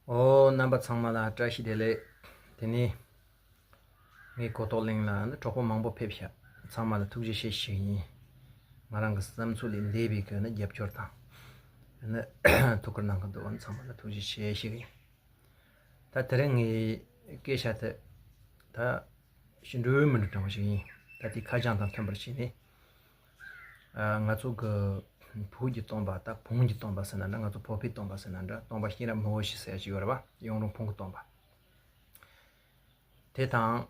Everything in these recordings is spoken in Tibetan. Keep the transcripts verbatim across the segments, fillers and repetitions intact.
ཨོ། རྣམ་པ་ཚང་མ་ལ་བཀྲ་ཤིས་བདེ་ལེགས། དེ་ནས་ངའི་གོ་རྟོགས་གླིང་ལ་ནི་གྲོགས་པོ་མང་པོ་ཕེབས་ཤག་ཚང་མ་ལ་ཐུགས་རྗེ་ཆེ་ཞུ་གི་ཡིན། ང་རང་གི་བསམ་ཚུལ་ལས་འདས་པའི་གི་ནི་རྒྱབ་སྐྱོར་དང་ནི་ཐུགས་ཁུར་གནང་གི་འདུག་ཚང་མ་ལ་ཐུགས་རྗེ་ཆེ་ཞུ་གི་ཡིན། ད་དེ་རིང་ངའི་སྐད་ཆ་དེ་ད་ཞུ་འགྲོ་མི་འགྲོ་དྲང་བ་ཞིག་ཡིན། ད་དེ་ཁ་བྱང་དང་མཐུན་པར་བྱས་ནས། ཨ། ང་ཚོ་གི་བོད་ཀྱི་སྟོན་པ་དང་བོན་གྱི་སྟོན་པ་ཟེར་ན་འདྲ། ང་ཚོ་བོད་པའི་སྟོན་པ་ཟེར་ན་འདྲ། སྟོན་པ་གཤེན་རབ་མི་བོ་ཆེ་ཟེར་ཡ་ཅིག་ཡོད་རེད་བ། གཡུང་དྲུང་བོན་གྱི་སྟོན་པ། དེ་དང་།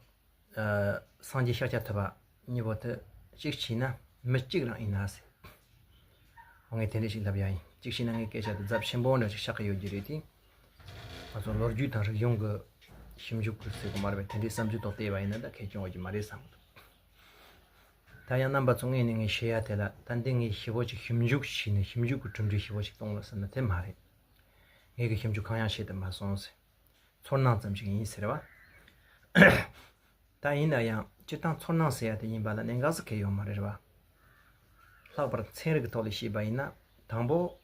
ཨ། སངས་རྒྱས་ཤཱཀྱ་ཐུབ་པ་གཉིས་པོ་དེ་གཅིག་བྱས་ན་མི་གཅིག་རང་ཡིན་ན་ཟེར། ངས་དེ་འདྲ་ཞིག་ལབ་ཡ་ཡིན། གཅིག་བྱས་ན་ངའི་སྐད་ཆ་དེ་རྫབ་ཆེན་པོ་འདྲ་ཞིག་ཆགས་ཀྱི་ཡོད་ཀྱི་རེད་དེ། ང་ཚོ་ལོ་རྒྱུས་དང་རིག་གཞུང་གི་ཞིབ་འཇུག་གི་ཟེར་གི་མ་རེད་པས། དེ་འདྲའི་བསམ་ཚུལ་ཐོག་བལྟས་པ་ཡིན་ན་ད་ཁེ་གྱོང་ཡོད་ཀྱི་མ་རེད་བསམ་གི་འདུག་ད་ཡང་རྣམ་པ་ཚོ་ངོས་ནས་ངས་བཤད་ཡ་དེ་ལ་ད་འདི་ངས་ཞིབ་པོ་ཅིག་ཞིབ་འཇུག་བྱས་ནས་ཞིབ་འཇུག་གི་གྲུབ་འབྲས་ཞིབ་པོ་ཅིག་གཏོང་ལ་ཟེར་ན་དེ་མ་རེད། ངས་གི་ཞིབ་འཇུག་གང་ཡང་བྱེད་དུ་མ་སོང་ཟེར། ཚོར་སྣང་ཙམ་ཞིག་ཡིན་ཟེར་བ། ད་ཡིན་ན་ཡང་སྤྱིར་བཏང་ཚོར་སྣང་ཟེར་ཡ་དེ་ཡིན་པ་ལ་གནད་འགག་ཟིག་གལ་ཡོད་མ་རེད་བ། ལྷག་པར་ཚན་རིག་གི་ཐོག་ལ་བཤད་པ་ཡིན་ན་དང་པོ་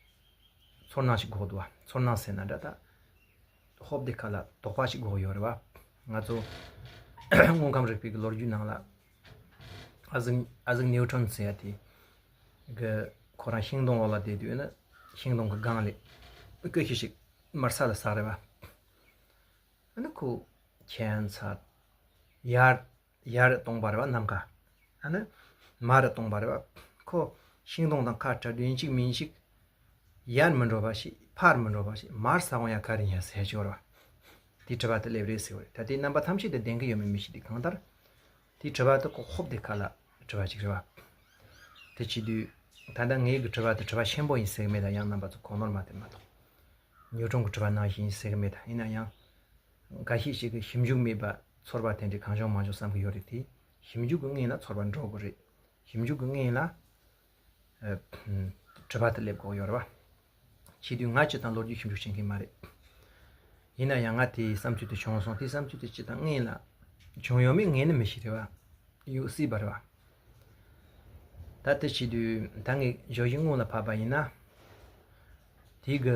ཚོར་སྣང་ཞིག་དགོས་འདུག་བ། ཚོར་སྣང་ཟེར་ན་འདྲ་ད། ཧོབ་དེ་ཁ་ལ་དོགས་པ་ཞིག་དགོས་ཡོད་རེད་བ། ང་ཚོ་དངོས་ཁམས་རིག་པའི་གི་ལོ་རྒྱུས་ནང་ལ་ཨ་ཟིག་ཨ་ཟིག་ནིའུ་ཊོན་ཟེར་ཡ་དེ་གི་ཁོ་རང་ཤིང་སྡོང་འོག་ལ་བསྡད་དུས་ནི་ཤིང་སྡོང་གི་སྒང་ལས་ཀི་ཤི་ཞིག་མར་ས་ལ་ཟགས་རེད་བ། ཨ་ནི་ཁོ་ཁྱད་མཚར་ཡར་ཡར་གཏོང་པ་རེད་བ། ནམ་མཁའ་ཨ་ནི་མར་གཏོང་པ་རེད་བ། ཁོ་ཤིང་སྡོང་དང་ཁ་བྲལ་དུས་ཡིན་གཅིག་མིན་གཅིག་ཡར་མི་འགྲོ་བ་ཞིག་ཕར་མི་འགྲོ་བ་ཞིག་མར་ཟགས་འོང་ཡ་ག་རེ་ཡིན་ཟེར་ཞོར་བ། དེའི་དྲི་བ་དེ་སླེབས་རེད་ཟེར་བ་རེད། ད་དེའི་རྣམ་པ་ཐམས་ཅད་དེ་བདེན་གི་ཡོད་མེད་མི་ཤེས་དེ་གང་ལྟར། དེའི་དྲི་བ་དེ་ཁོ་ཧོབ་དེ་ཁ་ལ་དྲི་བ་ཅིག་རེད་བ། དེ་བྱེད་དུས་ད་ལྟ་ངའི་གི་དྲི་བ་དེ་དྲི་བ་ཆེན་པོ་ཡིན་ཟེར་གི་མེད། ད་ཡང་རྣམ་པ་ཚོ་གོ་ནོར་མ་དེ་མ་གཏོགས། ཉོ་གྲོང་གི་དྲི་བ་ནང་བཞིན་ཟེར་གི་མེད། ད་ཡིན་ན་ཡང་། འགའ་ཤས་ཤིག་གིས་ཞིབ་འཇུག་མེད་པ་ཚོར་བ་དེ་འདྲའི་གང་བྱུང་མང་བྱུང་བསམ་གི་ཡོད་རེད་དེ། ཞིབ་འཇུག་གི་སྔོན་ལ་ཚོར་བ་འགྲོ་དགོས་རེད། ཞིབ་འཇུག་གི་སྔོན་ལ། ཨ། དྲི་བ་དེ་སླེབས་དགོས་ཡོད་རེད་བ། བྱེད་དུས་ང་སྤྱིར་བཏང་ལོ་རྒྱུས་ཞིབ་འཇུག་བྱེད་མཁན་མ་རེད། ཡིན་ན་ཡང་ང་དེའི་བསམ་ཚུལ་དེ་བྱུང་སོང་། དེའི་བསམ་ཚུལ་དེ་སྤྱིར་བཏང་སྔོན་ལ་བྱུང་ཡོད་མེད་ངས་ནི་མི་ཤེས་རེད་བ། ཡོད་སྲིད་པ་རེད་བ། ད་དེ་བྱེད་དུས་ད་ངས་ཞོ་ཞིག་སྔོན་ལ་ཕབ་པ་ཡིན་ན། དེའི་གི་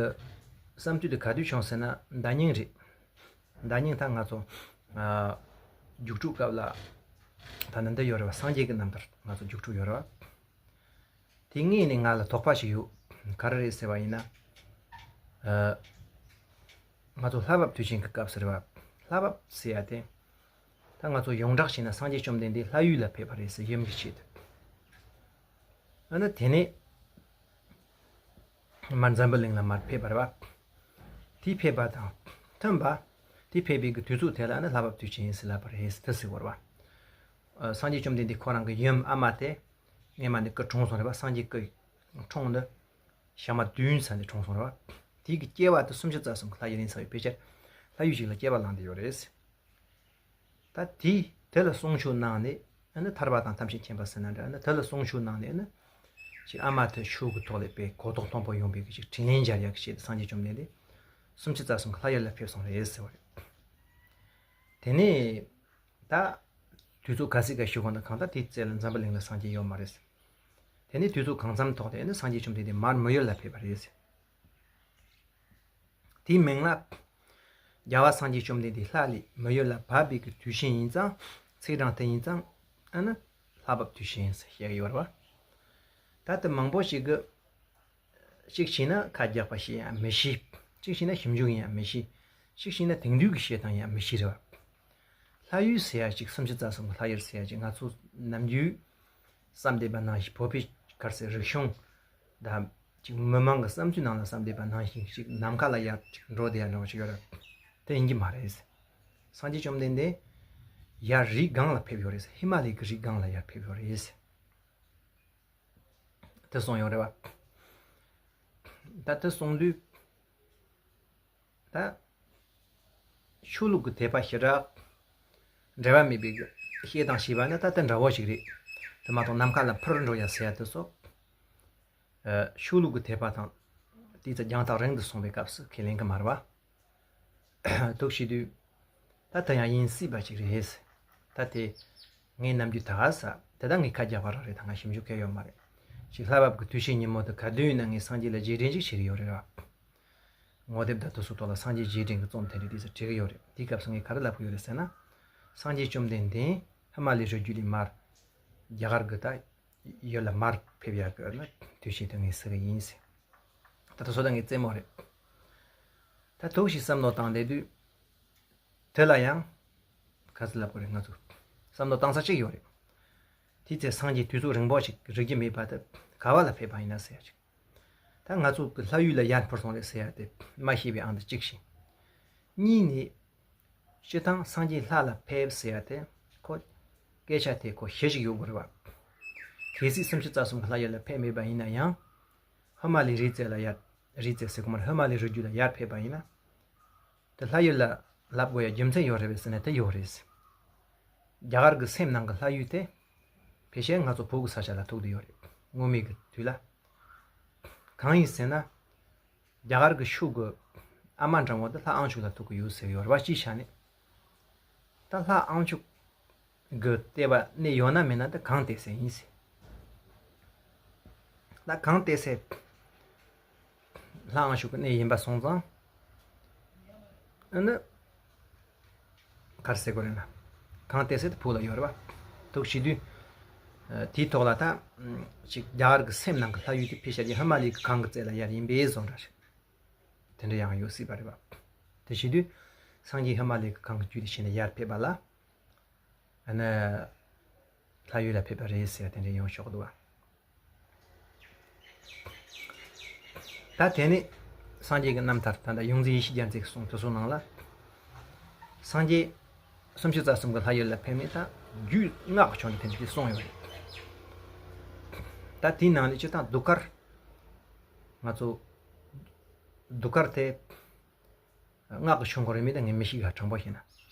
བསམ་ཚུལ་དེ་ག་དུས་བྱུང་ཟེར་ན་ཟླ་ཉིན་རེད། ཟླ་ཉིན་ད་ང་ཚོ། ཨ། རྒྱུགས་སྤྲོད་སྐབས་ལ་ད་ནི་འདི་ཡོད་རེད་བ། སངས་རྒྱས་ཀྱི་རྣམ་ཐར་ང་ཚོ་རྒྱུགས་སྤྲོད་ཡོད་རེད་བ། དེ་སྔོན་ནས་ང་ལ་དོགས་པ་ཞིག་ཡོད། ག་རེ་རེད་ཟེར་བ་ཡིན་ན། ཨ། ང་ཚོ་ལྷ་བབས་དུས་ཆེན་གྱི་སྐབས་སུ་རེད་བ། ལྷ་བབས་ཟེར་ཡ་དེ། ད་ང་ཚོ་ཡོངས་གྲགས་བྱས་ན་སངས་རྒྱས་བཅོམ་ལྡན་འདས་ལྷ་ཡུལ་ལ་ཕེབས་པ་རེད་ཟེར། ཡུམ་གྱི་ཆེད་དུ། ཨ་ནི་དེ་ནས་མར་འཛམ་བུ་གླིང་ལ་མར་ཕེབས་པ་རེད་བ། དེའི་ཕེབས་པ་དང་མཐུན་པ། དེའི་ཕེབས་པའི་གི་དུས་ཚོད་དེ་ལ་ནི་ལྷ་བབས་དུས་ཆེན་ཟེར་ལབ་པ་རེད་ཟེར་དེ་ཟེར་བ་རེད་བ། ཨ། སངས་རྒྱས་བཅོམ་ལྡན་འདས་ཁོ་རང་གི་ཡུམ་ཨ་མ་དེ་སྔས་མ་ནས་སྐུ་གྲོངས་སོང་རེད་བ། སངས་རྒྱས་སྐུ་གྲོངས་ནི་ཞག་མ་བདུན་ཙམ་ནས་གྲོངས་སོང་རེད་བ། དེའི་གི་སྐྱེ་བ་དེ་སུམ་ཅུ་རྩ་གསུམ་གྱི་ལྷ་ཡུལ་ཡིན་ས་ཡོད། ཕལ་ཆེར་ལྷ་ཡུལ་ཞིག་ལ་སྐྱེ་བ་བླངས་ཏེ་ཡོད་རེད། ད་དེ་དེ་ལ་གསུང་ཆོས་གནང་ནས། ཨ་ནི་ཐར་པ་དང་ཐམས་ཅད་མཁྱེན་པ་ཟེར་ན་འདྲ། ཨ་ནི་དེ་ལ་གསུང་ཆོས་གནང་ནས། ཨ་ནི་ཅིག་ཨ་མ་དེ་ཆོས་ཀྱི་ཐོག་ལས་པའི་གོ་རྟོགས་མཐོན་པོ་ཡོང་བའི་གི་ཅིག་དྲིན་ལན་འཇལ་ཡག་གི་ཆེད་དུ་སངས་རྒྱས་བཅོམ་ལྡན་འདས་སུམ་ཅུ་རྩ་གསུམ་གྱི་ལྷ་ཡུལ་ལ་ཕེབས་སོང་རེད་ཟེར་བ་རེད། དེ་ནས་ད་དུས་ཚོད་ག་ཚོད་ག་ཞུ་གོང་ན་གང་ལྟར་དེའི་རྩེ་ལ་འཛམ་བུ་གླིང་ལ་སངས་རྒྱས་ཡོད་མ་རེད། དེ་ནས་དུས་ཚོད་གང་འཚམ་ཐོག་དེ་ནི་སངས་རྒྱས་བཅོམ་ལྡན་འདས་མར་མི་ཡུལ་ལ་ཕེབས་པ་རེད། དེའི་མིང་ལ། རྒྱལ་བ་སངས་རྒྱས་བཅོམ་ལྡན་འདས་ལྷ་ལས་མི་ཡུལ་ལ་བབས་པའི་གི་དུས་ཆེན་ཡིན་ཙང་། ཚེས་གྲངས་དེ་ཡིན་ཙང་། ཨ་ནི་ལྷ་བབས་དུས་ཆེན་ཟེར་བཤད་ཀྱི་ཡོད་རེད་བ། ད་ལྟ་མང་པོ་ཞིག་གིས། གཅིག་བྱས་ན་ཁ་རྒྱག་པ་ཞིག་ཡང་མི་ཤེས། གཅིག་བྱས་ན་ཞིབ་འཇུག་ཡང་མི་ཤེས། གཅིག་བྱས་ན་དེང་དུས་ཀྱི་བཤད་སྟངས་ཡང་མི་ཤེས་རེད་བ། ལྷ་ཡུལ་ཟེར་ཡ་ཅིག་སུམ་ཅུ་རྩ་གསུམ་གྱི་ལྷ་ཡུལ་ཟེར་ཡ་ཅིག་ང་ཚོ་ནམ་རྒྱུན་བསམ་བསྡད་པ་ནང་བཞིན་བོད་པའི་ག་རེ་ཟེར་རིག་གཞུང་དང་ཅིག་མི་མང་གི་བསམ་ཚུལ་ནང་ལ་བསམ་བསྡད་པ་ནང་བཞིན་ཅིག་ནམ་མཁའ་ལ་ཡར་ཅིག་འགྲོ་བསྡད་ཡ་འདྲ་བ་ཅིག་ཡོད་རེད། དེ་ཡིན་གྱི་མ་རེད། སངས་རྒྱས་བཅོམ་ལྡན་འདས་ཡར་རིའི་སྒང་ལ་ཕེབས་ཡོད་རེད། ཧི་མ་ལའི་གི་རིའི་སྒང་ལ་ཡར་ཕེབས་ཡོད་རེད། དེ་གསུངས་ཡོད་རེད་བ། ད་དེ་གསུངས་དུས། ད། ཆོས་ལུགས་ཀྱི་དད་པ་ཞེ་དྲག་འབྲེལ་བ་མེད་པའི་བཤད་སྟངས་ཤེས་པ་ནི་ད་དེ་འདྲ་བོ་ཞིག་རེད། དེ་མ་གཏོགས་ནམ་མཁའ་ལ་འཕུར་འགྲོ་ཡ་ཟེར་ཡ་དེ་སོགས། ཨ། ཆོས་ལུགས་ཀྱི་དད་པ་དང་དེའི་རྩ་རྒྱང་ཐག་རིང་དུ་སོང་བའི་སྐབས་སུ་ཁས་ལེན་གྱི་མ་རེད་བ། འདུག་བྱེད་དུས། ད་དེ་ཡང་ཡིན་སྲིད་པ་ཅིག་རེད། ད་དེ་ངས་ནམ་རྒྱུན་ད་ག་ས་དེ་ད་ངས་ཁ་རྒྱག་པ་རང་རེད། ད་ང་ཞིབ་འཇུག་གལ་ཡོད་མ་རེད། ཅིག་ལྷ་བབས་ཀྱི་དུས་ཆེན་ཉིན་མོ་དེ་ག་དུས་ཡིན་ན་ངས་སངས་རྒྱས་ལ་རྗེས་དྲན་ཅིག་བྱེད་ཀྱི་ཡོད་རེད་བ། ངོ་དེབ་དང་དེ་ཚོའི་ཐོག་ལ་སངས་རྒྱས་རྗེས་དྲན་གྱི་རྩོམ་དེ་འདྲ་དེ་ཚོ་བྲིས་ཀྱི་ཡོད་རེད། དེའི་སྐབས་སུ་ངས་ག་རེ་ལབ་ཀྱི་ཡོད་རེད་ཟེར་ན། སངས་རྒྱས་བཅོམ་ལྡན་འདས་ཧི་མ་ལའི་རི་རྒྱུད་ལས་མར་རྒྱ་གར་གྱི་ད་ཡུལ་ལ་མར་ཕེབས་ཡག་གི་ན་དུས་ཆེན་དེ་ངས་ཟེར་གི་ཡིན་ཟེར། ད་ལྟ་བཟོ་ལྟ་ངའི་རྩེད་མོ་རེད། ད་ཐུགས་ཤིག་བསམ་བློ་བཏང་བསྡད་དུས། དེ་ལ་ཡང་ག་ཚོད་ལབ་དགོས་རེད། ང་ཚོ་བསམ་བློ་བཏང་ས་གཅིག་ཡོད་རེད། དེའི་ཚེ་སངས་རྒྱས་དུས་ཚོད་རིང་པོ་ཞིག་རིག་རྒྱུ་མེད་པ་དེ་ག་བ་ལ་ཕེབས་པ་ཡིན་ན་ཟེར་ཡ་ཅིག་ད་ང་ཚོ་གི་ལྷ་ཡུལ་ལ་ཡར་འཕུར་སོང་རེད་ཟེར་ཡ་དེ་མ་ཤེས་པའི་ཨང་དང་གཅིག་བཞིན། གཉིས་ནས། སྤྱིར་བཏང་སངས་རྒྱས་ལྷ་ལ་ཕེབས་ཟེར་ཡ་དེ་ཁོ་སྐད་ཆ་དེ་ཁོ་གཞི་ཞིག་ཡོད་དགོས་རེད་བ། གལ་སྲིད་སུམ་ཅུ་རྩ་གསུམ་གྱི་ལྷ་ཡུལ་ལ་ཕེབས་མེད་པ་ཡིན་ན་ཡང་། ཧི་མ་ལའི་རི་རྩེ་ལ་ཡར། རི་རྩེ་ཟེར་གོ་མ་རེད། ཧི་མ་ལའི་རི་རྒྱུད་ལ་ཡར་ཕེབས་པ་ཡིན་ན། དེ་ལྷ་ཡུལ་ལ་ལབ་དགོས་ཡ་རྒྱུ་མཚན་ཡོད་རེད་པས་ཟེར་ན་དེ་ཡོད་རེད། རྒྱ་གར་གྱི་སེམས་ནང་གི་ལྷ་ཡུལ་དེ་ཕལ་ཆེར་ང་ཚོ་བོད་ཀྱི་ས་ཆ་ལ་ཐུག་བསྡད་ཡོད་རེད། སྔོན་མའི་གི་དུས་ལ། གང་ཡིན་ཟེར་ན། རྒྱ་གར་གྱི་ཕྱོགས་ཀྱི་ཨ་མ་འདྲ་བོ་དེ་ལྷ་དབང་ཕྱུག་ལ་ཐུག་གི་ཡོད་ཟེར་ཡོད་རེད་བ། སྤྱིའི་ཆ་ནས། ད་ལྷ་དབང་ཕྱུག་གི་ལྟེ་བ་གནས་ཡོད་ན་མེད་ན་དེ་གང་ལྟས་ཟེར་ཡིན་ཟེར། ད་གང་ལྟས་ཟེར། ལྷ་དབང་ཕྱུག་གི་གནས་ཡིན་པ་སོང་ཙང་། ཨ་ནི། ག་རེ་ཟེར་དགོས་རེད་ན། གང་ལྟས་ཟེར་དེ་བོད་ལ་ཡོད་རེད་བ། ཐུག་བྱེད་དུས། ཨ། དེའི་ཐོག་ལ་ད། ཅིག་རྒྱ་གར་གྱི་སེམས་ནང་གི་ལྷ་ཡུལ་དེ་ཕལ་ཆེར་ཧི་མ་ལའི་གི་གངས་ཀྱི་རྩེ་ལ་ཡར་ཡིན་པས་བཟོ་འདྲ་རེད། དེ་འདྲ་ཡང་ཡོད་སྲིད་པ་རེད་བ། དེ་བྱེད་དུས། སངས་རྒྱས་ཧི་མ་ལའི་གི་གངས་ཀྱི་རྒྱུད་དེ་ཕྱིན་ནས་ཡར་ཕེབས་པ་ལ། ཨ་ནི། ལྷ་ཡུལ་ལ་ཕེབས་པ་རེད་ཟེར་དེ་འདྲ་ཡོང་ཆོག་འདུག་བ། ད་དེ་ནས་སངས་རྒྱས་ཀྱི་རྣམ་ཐར་ད་ལྟ་ཡོངས་འཛིན་ཡེ་ཤེས་རྒྱལ་མཚན་གྱིས་གསུངས་དེ་ཚོ་ནང་ལ། སངས་རྒྱས་སུམ་ཅུ་རྩ་གསུམ་གྱི་ལྷ་ཡུལ་ལ་ཕེབས་ནས་ད་རྒྱུད་སྔགས་ཀྱི་ཆོས་འདི་ཐེངས་གཅིག་གསུངས་ཡོད་རེད། ད་དེའི་ནང་ནས་སྤྱིར་བཏང་ཟློས་གར། ང་ཚོ་ཟློས་གར་དེ་སྔགས་ཀྱི་ཆོས་འཁོར་རེད་མེད་ད་ངས་མི་ཤེས་ག་དྲང་པོ་བཤད་ན།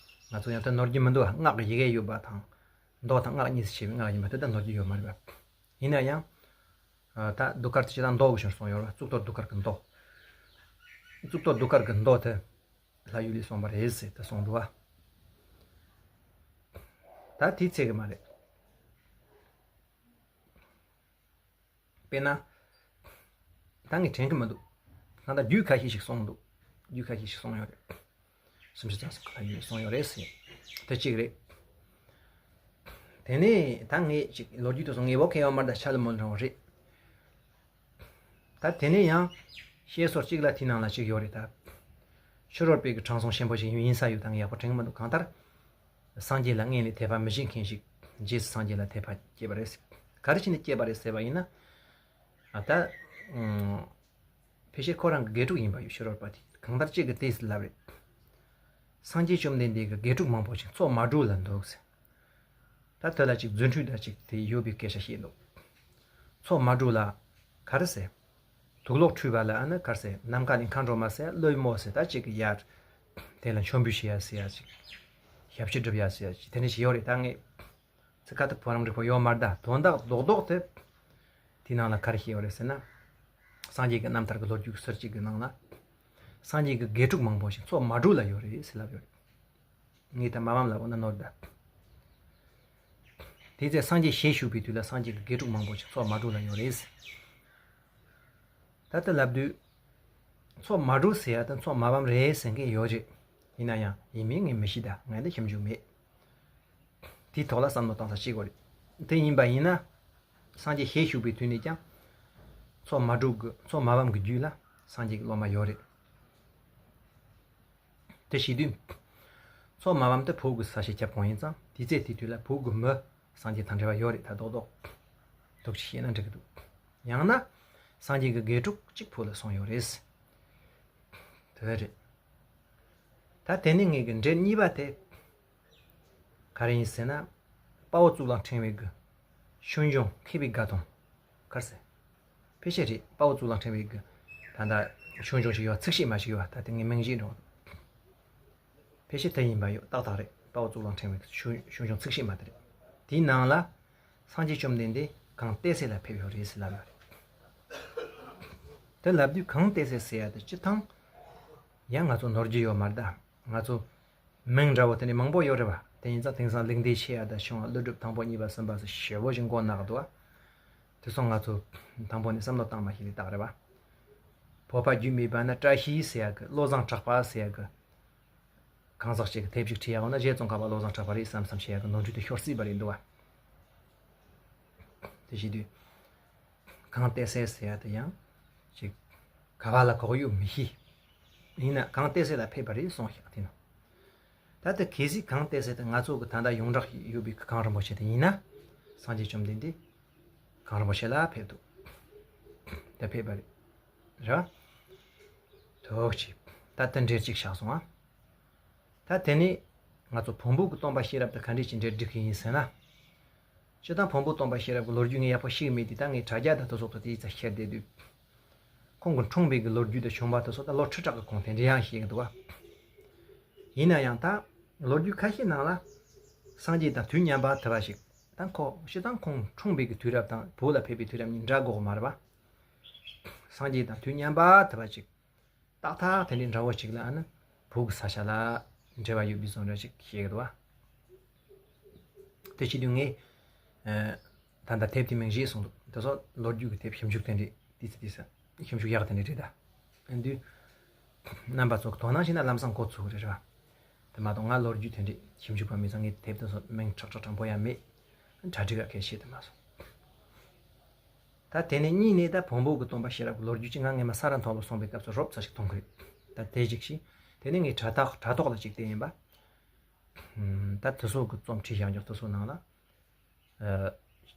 ང་ཚོ་ཡང་ད་ནོར་རྒྱུ་མི་འདུག་སྔགས་ཀྱི་ཡི་གེ་ཡོད་པ་དང་། མདོ་དང་སྔགས་གཉིས་སུ་ཕྱེ་བའི་སྔགས་ཡིན་པ་དེ་ད་ནོར་རྒྱུ་ཡོད་མ་རེད་པ། ཡིན་ན་ཡང་། ཨ། ད་ཟློས་གར་དེ་སྤྱིར་བཏང་མདོ་གི་ཆོས་གསུངས་ཡོད་རེད་བ། གཙུག་ཏོར་ཟློས་གར་གྱི་མདོ། གཙུག་ཏོར་ཟློས་གར་གྱི་མདོ་དེ་ལྷ་ཡུལ་ལས་གསུངས་པ་རེད་ཟེར་ད་གསུངས་འདུག་བ། ད་དེའི་ཚད་ཀྱི་མ་རེད། དཔེར་ན། ད་ངས་དྲན་གྱི་མི་འདུག་གང་ལྟར་རྒྱུད་ཁ་ཤས་ཤིག་གསུངས་འདུག་རྒྱུད་ཁ་ཤས་ཤིག་གསུངས་ཡོད་རེད། སུམ་ཅུ་རྩ་གསུམ་གྱི་ལྷ་ཡུལ་གསུངས་ཡོད་རེད་ཟེར། དེ་གཅིག་རེད། དེ་ནས་ད་ངས་ཅིག་ལོ་རྒྱུས་དེ་ཚོ་ངས་བོད་མཁས་ཡོད་མ་རེད་ད་ཆ་ལ་མོ་འདྲ་བོ་རེད། ད་དེ་ནས་ཡང་བཤད་སྲོལ་གཅིག་ལ་དེའི་ནང་ལ་གཅིག་ཡོད་རེད་ད། ཕྱི་རོལ་པའི་གི་དྲང་སྲོང་ཆེན་པོ་ཞིག་ཡིན་ས་ཡོད་ད་ངས་ཡག་པོ་དྲན་གྱི་མི་འདུག་གང་ལྟར། སངས་རྒྱས་ལ་སྔོན་ནས་དད་པ་མི་བྱེད་མཁན་ཞིག་རྗེས་སུ་སངས་རྒྱས་ལ་དད་པ་སྐྱེས་པ་རེད། ག་རེ་བྱས་ནས་སྐྱེས་པ་རེད་ཟེར་བ་ཡིན་ན། ཨ། ད། ཨང་། ཕལ་ཆེར་ཁོ་རང་གི་དགེ་ཕྲུག་ཡིན་པ་ཡོད་ཕྱི་རོལ་པ་དེ་གང་ལྟར་གཅིག་གིས་དེ་ལབ་རེད། སངས་རྒྱས་བཅོམ་ལྡན་འདས་ཀྱི་དགེ་ཕྲུག་མང་པོ་ཞིག་མཚོ་མ་དྲོས་ལ་འདུག་ཟེར། ད་དེ་ལ་ཅིག་རྫུ་འཕྲུལ་དང་ཅིག་དེ་ཡོད་པའི་སྐད་ཆ་བཤད་འདུག་མཚོ་མ་དྲོས་ལ་ག་རེ་ཟེར། དུག་ལོག་འཁྲུད་པ་ལ་ཨ་ནི་ག་རེ་ཟེར། ནམ་མཁའ་ནས་མཁའ་འགྲོ་མ་ཟེར་ཀླུ་མོ་ཟེར་ད་ཅིག་གི་ཡར། དེ་ལ་མཆོད་འབུལ་བྱེད་ཡ་ཟེར་ཡ་ཅིག་ཞབས་ཕྱི་སྒྲུབ་ཡ་ཟེར་ཡ་ཅིག་དེ་འདྲ་ཞིག་ཡོད་རེད་ད་ངས། ཚིག་ཁ་ཐུག་བུ་རམ་འགྲིག་པོ་ཡོད་མ་རེད་ད་དོན་དག་རྡོག་རྡོག་དེ། དེའི་ནང་ལ་ག་རེ་བཤད་ཡོད་རེད་ཟེར་ན། སངས་རྒྱས་ཀྱི་རྣམ་ཐར་གྱི་ལོ་རྒྱུས་ཀྱི་ཟུར་གཅིག་གི་ནང་ལ། སངས་རྒྱས་ཀྱི་དགེ་ཕྲུག་མང་པོ་ཞིག་མཚོ་མ་དྲོས་ལ་ཡོད་རེད་ཟེར་ལབ་ཡོད་རེད། ངས་ད་མ་འབབ་ལབ་འོ་ན་ནོར་ད། དེ་ཚེ་སངས་རྒྱས་ཞལ་བཞུགས་པའི་དུས་ལ་སངས་རྒྱས་ཀྱི་དགེ་ཕྲུག་མང་པོ་ཞིག་མཚོ་མ་དྲོས་ལ་ཡོད་རེད་ཟེར། ད་ལྟ་ལབ་དུས། མཚོ་མ་དྲོས་ཟེར་ཡ་དང་མཚོ་མ་འབབ་རེད་ཟེར་མཁན་ཡོད་རེད། ཡིན་ན་ཡང་ཡིན་མིན་ངས་མི་ཤེས་ད་ངས་འདི་ཞིབ་འཇུག་མེད། དེའི་ཐོག་ལ་བསམ་བློ་གཏོང་ས་ཤེས་དགོས་རེད། དེ་ཡིན་པ་ཡིན་ན། སངས་རྒྱས་ཞལ་བཞུགས་པའི་དུས་ནས་ཀྱང་། མཚོ་མ་དྲོས་ཀྱི་མཚོ་མ་འབབ་ཀྱི་རྒྱུད་ལ་སངས་རྒྱས་ཀྱི་སློབ་མ་ཡོད་རེད། དེ་བྱེད་དུས། མཚོ་མ་འབབ་དེ་བོད་ཀྱི་ས་ཆའི་ཁྱབ་ཁོངས་ཡིན་ཙང་དེ་ཚེ་དེ་དུས་ལ་བོད་ཀྱི་མི་སངས་རྒྱས་དང་འབྲེལ་བ་ཡོད་རེད་ད་རྡོག་རྡོག་ཐུགས་རྗེ་ཆེ་ན་འགྲིག་གི་འདུག་ཡང་ན། སངས་རྒྱས་ཀྱི་དགེ་ཕྲུག་གཅིག་བོད་ལ་སོང་ཡོད་རེད། དེ་རེད། ད་དེ་ནས་ངས་ཀྱི་འགྲེལ་གཉིས་པ་དེ། ག་རེ་ཡིན་ཟེར་ན། དཔའ་བོ་གཙུག་ལག་ཕྲེང་བའི་གི། ཆོས་འབྱུང་མཁས་པའི་དགའ་སྟོན། ག་རེ་ཟེར། ཕལ་ཆེར་རེད་དཔའ་བོ་གཙུག་ལག་ཕྲེང་བའི་གི། ད་ལྟ་ཆོས་འབྱུང་ཞིག་ཡོད་ཚིགས་བཅད་མ་ཞིག་ཡོད་པ་ད་དེ་ངས་མིང་གཞི་འགྲོ། ཕལ་ཆེར་དེ་ཡིན་པ་ཡོད་ཏག་ཏག་རེད་དཔའ་བོ་གཙུག་ལག་ཕྲེང་བའི་གི་ཆོས་ཆོས་འབྱུང་ཚིགས་བཅད་མ་དེ་རེད། དེའི་ནང་ལ། སངས་རྒྱས་བཅོམ་ལྡན་འདས་གངས་ཏི་སེ་ལ་ཕེབས་ཡོད་རེད་ཟེར་ལབ་ཡོད་རེད། དེ་ལབ་དུས་གངས་ཏི་སེ་ཟེར་ཡ་དེ་སྤྱིར་བཏང་། ཡང་ང་ཚོ་ནོར་རྒྱུ་ཡོད་མ་རེད་ད། ང་ཚོ། མིང་འདྲ་བོ་དེ་འདྲ་མང་པོ་ཡོད་རེད་བ། དེ་ཡིན་ཙང་དེང་སང་ལུགས་འདིའི་ཆེ་ཡ་དང་ཆུང་བ་ཀླུ་སྒྲུབ་དང་པོ་གཉིས་པ་གསུམ་པ་སོགས་ཞེ་པོ་ཞིག་མགོ་ནག་འདུག་བ། དེ་སོང་ང་ཚོ་དང་པོ་ནས་བསམ་བློ་བཏང་མ་ཤེས་ལས་རྟགས་རེད་བ། བོད་པ་རྒྱུས་མེད་པ་ན་བཀྲ་ཤིས་ཟེར་ཡག་གི་བློ་བཟང་གྲགས་པ་ཟེར་ཡག་གི་གང་ཟག་ཅིག་གི་དེབ་ཅིག་བྲིས་ཡག་འོ་ན་རྗེ་ཙོང་ཁ་པ་བློ་བཟང་གྲགས་པ་རེད་བསམ་བསམ་བྱེད་ཡག་གི་ནོར་འཁྲུལ་དེ་ཤོར་སྲིད་པ་རེད་འདུག་བ། དེ་བྱེད་དུས་གང་བལྟས་ཟེར་ཟེར་ཡག་དེ་ཡང་ཅིག་ག་བ་ལ་གོ་ཡོད་མི་ཤེས། ཡིན་ན་གང་བལྟས་ཟེར་ལ་ཕེབས་པ་རེད་གསུངས་ཤག་དེ་ན། ད་ལྟ་གལ་སྲིད་གང་བལྟས་ཟེར་དེ་ང་ཚོ་གི་ད་ལྟ་ཡོངས་གྲགས་ཡོད་པའི་གངས་རིན་པོ་ཆེ་དེ་ཡིན་ན། སངས་རྒྱས་བཅོམ་ལྡན་འདས་གངས་རིན་པོ་ཆེ་ལ་ཕེབས་འདུག་ད་ཕེབས་པ་རེད། ར། ཐུགས་རྗེ་ཆེ། ད་ལྟ་འགྲེལ་གཅིག་བཞག་སོང་ཨ། ད་དེ་ནས་ང་ཚོ་བོན་པོ་གི་སྟོན་པ་ཤེས་རབ་དེ་ག་འདྲས་ཀྱི་འགྲེལ་སྒྲིག་གི་ཡིན་ཟེར་ན། སྤྱིར་བཏང་བོན་པོ་སྟོན་པ་ཤེས་རབ་ཀྱི་ལོ་རྒྱུས་ངས་ཡག་པོ་ཤེས་མེད་དུས་ད་ངས་དྲ་རྒྱ་དང་དེ་སོགས་དང་དེའི་རྩ་བཤད་བསྡད་དུས། ཁོང་གི་འཁྲུངས་པའི་གི་ལོ་རྒྱུས་དང་བྱུང་བ་དེ་སོགས་ད་ལོ་ཁྲི་ཕྲག་གི་གོང་དེ་འདྲ་ཡང་ཤེས་ཀྱི་འདུག་བ། ཡིན་ན་ཡང་ད་ལོ་རྒྱུས་ཁ་ཤས་ནང་ལ་སངས་རྒྱས་དང་དུས་མཉམ་པ་དེ་བ་ཞིག་ད་ཁོ་སྤྱིར་བཏང་ཁོང་འཁྲུངས་པའི་གི་དུས་རབས་དང་བོད་ལ་ཕེབས་པའི་དུས་རབས་གཉིས་འདྲ་འགོག་མ་རེད་བ། སངས་རྒྱས་དང་དུས་མཉམ་པ་དེ་བ་ཞིག་ཏག་ཏག་དེ་འདྲའི་འདྲ་བོ་ཞིག་ལ་ཨ་ནི་བོད་ཀྱི་ས་ཆ་ལ་འབྲེལ་བ་ཡོད་པའི་བཟོ་འདྲ་ཞིག་བཤད་ཀྱི་འདུག་བ། དེ་བྱེད་དུས་ངས་ཨ། ད་ལྟ་དེབ་དེ་མིང་བཞེས་སོང་འདུག་དེ་ཚོ་ལོ་རྒྱུས་ཀྱི་དེབ་ཞིབ་འཇུག་དེ་འདྲའི་ཏི་སི་ཏི་ས་ཞིབ་འཇུག་ཡག་དེ་འདྲའི་རེད་ད། ཨ་འདུས། རྣམ་པ་ཚོ་གི་དོ་སྣང་བྱས་ན་ལམ་སང་གོ་ཚུགས་རེད་རེད་བ། དེ་མ་གཏོགས་ང་ལོ་རྒྱུས་དེ་འདྲའི་ཞིབ་འཇུག་པ་མིན་ཙང་ངས་དེབ་དེ་ཚོ་མིང་ཁྲག་ཁྲག་དྲང་པོ་ཡང་མེད། གྲ་སྒྲིག་ག་གལ་ཆེ་དེ་མ་སོང་། ད་དེ་ནས་གཉིས་ནས་ད་བོན་པོ་གི་སྟོན་པ་ཤེས་རབ་ཀྱི་ལོ་རྒྱུས་ཀྱི་ང་ངས་མ་ས་ར་མཐོ་སློབ་སོང་པའི་སྐབས་སུ་རོབ་ཙམ་ཞིག་མཐོང་གི་རེད། ད་དེ་ཞིག་ཤེས། དེ་ནས་ངས་དྲ་ཐོག་དྲ་ཐོག་ལ་ཅིག་བལྟས་ཡིན་པ། ད་དེ་ཚོ་གི་རྩོམ་བྲིས་བཞག་འཇོག་དེ་ཚོ་ནང་ལ།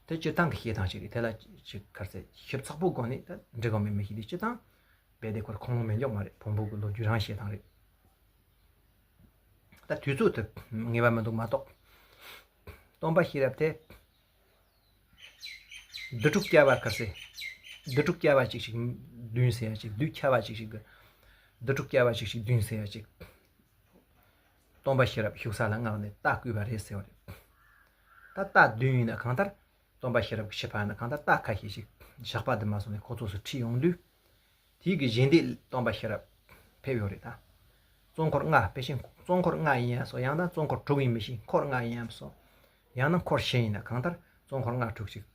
དེ་སྤྱིར་བཏང་གི་བཤད་སྟངས་ཤིག་རེད། དེ་ལ་ཅིག་ག་རེ་ཟེར་ཞིབ་ཚགས་པོའི་སྒོ་ནས་ད་འགྲིག་གོ་མེད་མི་ཤེས་དེ་སྤྱིར་བཏང་རྦད་དེ་ཁོར་ཁུངས་ལུང་མེད་འཇོག་མ་རེད། བོན་པོ་གི་ལོ་རྒྱུས་རང་བཤད་སྟངས་རེད། ད་དུས་ཚོད་དེ་ངེས་པ་མི་འདུག་མ་གཏོགས། སྟོན་པ་ཤེས་རབ་དེ། བདུད་ཕྲུག་སྐྱ་བ་ག་རེ་ཟེར། བདུད་ཕྲུག་སྐྱ་བ་གཅིག་ཞིག་བདུན་ཟེར་ཡ་གཅིག་བདུད་ཁྱ་བ་གཅིག་ཞིག་གི། བདུད་ཕྲུག་སྐྱ་བ་གཅིག་ཞིག་བདུན་ཟེར་ཡ་གཅིག་སྟོན་པ་ཤེས་རབ་བཞུགས་ས་ལ་མངགས་ནས་རྟ་བརྐུས་པ་རེད་ཟེར་བ་རེད། ད་རྟ་བདུན་ཡིན་ན་གང་ལྟར་སྟོན་པ་ཤེས་རབ་ཀྱི་ཞིབ་ཕ་ན་གང་ལྟར་རྟ་ཁ་ཤས་ཤིག་ཞག་པ་འདི་མ་སོང་ནས་ཁོ་ཚོ་སུ་ཁྲིད་ཡོང་དུས། དེའི་གི་རྗེས་འདེད་སྟོན་པ་ཤེས་རབ་ཕེབས་ཡོད་རེད་ད། གཙོ་འཁོར་ལྔ་དཔེ་ཆེན་གཙོ་འཁོར་ལྔ་ཡིན་ཡང་སོ་ཡང་ན་གཙོ་འཁོར་དྲུག་ཡིན་མི་ཤེས་འཁོར་ལྔ་ཡིན་ཡང་སོ། ཡང་ན་འཁོར་བཞི་ཡིན་ན་གང་ལྟར་གཙོ་འཁོར་ལྔ་དྲུག་ཅིག་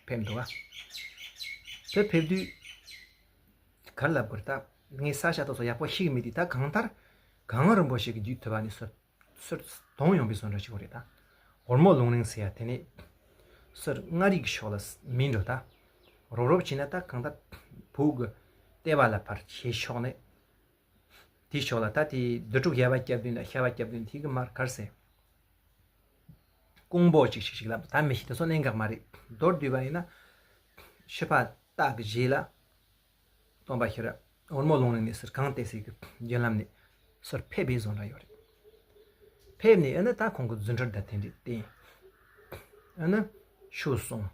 ཕེབས་འདུག་ག་དེ་ཕེབས་དུས་ག་རེ་ལབ་དགོས་རེད་ད། ངས་ས་ཆ་དེ་ཚོ་ཡག་པོ་ཤེས་ཀྱི་མེད་དུས་ད་གང་ལྟར་གངས་རིན་པོ་ཆེ་གི་རྒྱུད་ཐུབ་པ་ནས་སུ་སུར་དོང་ཡོང་པའི་བཟོ་འདྲ་ཞིག་རེད་ད། ཧོར་མོ་ལུང་རིང་ཟེར་ཡ་དེ་ནས་སུར་མངའ་རིས་ཀྱི་ཕྱོགས་ལ་མིན་འགྲོ་ད། རོབ་རོབ་བྱས་ན་ད་གང་ལྟར་བོད་ཀྱི་ལྟེ་བ་ལ་ཕར་ཆེ་ཕྱོགས་ནས། དེའི་ཕྱོགས་ལ་ད་དེའི་བདུད་ཕྲུག་ཡ་བ་སྐྱབས་མདུན་དང་ཤ་བ་སྐྱབས་མདུན་དེའི་གི་མར་གར་ཟེར། ཀོང་པོ་ཅིག་ཞིག་ཞིག་ལ་ད་མི་ཤེས་དེ་ཚོ་གནད་འགག་མ་རེད། མདོར་བསྡུས་པ་ཡིན་ན། ཤི་ཕ་སྟག་གི་རྗེས་ལ། སྟོན་པ་ཤེས་རབ་ཧོར་མོ་ལུང་རིང་ནས་ཟུར་གངས་ཏི་སེ་གི་རྒྱུད་ལམ་ནས་ཟུར་ཕེབས་པའི་བཟོ་འདྲ་ཡོད་རེད། ཕེབས་ནས་ཨ་ནི་ད་ཁོང་གི་རྫུ་འཕྲུལ་ད་དེ་འདྲས་བསྟན། ཨ་ནི་ཆོས་གསུངས།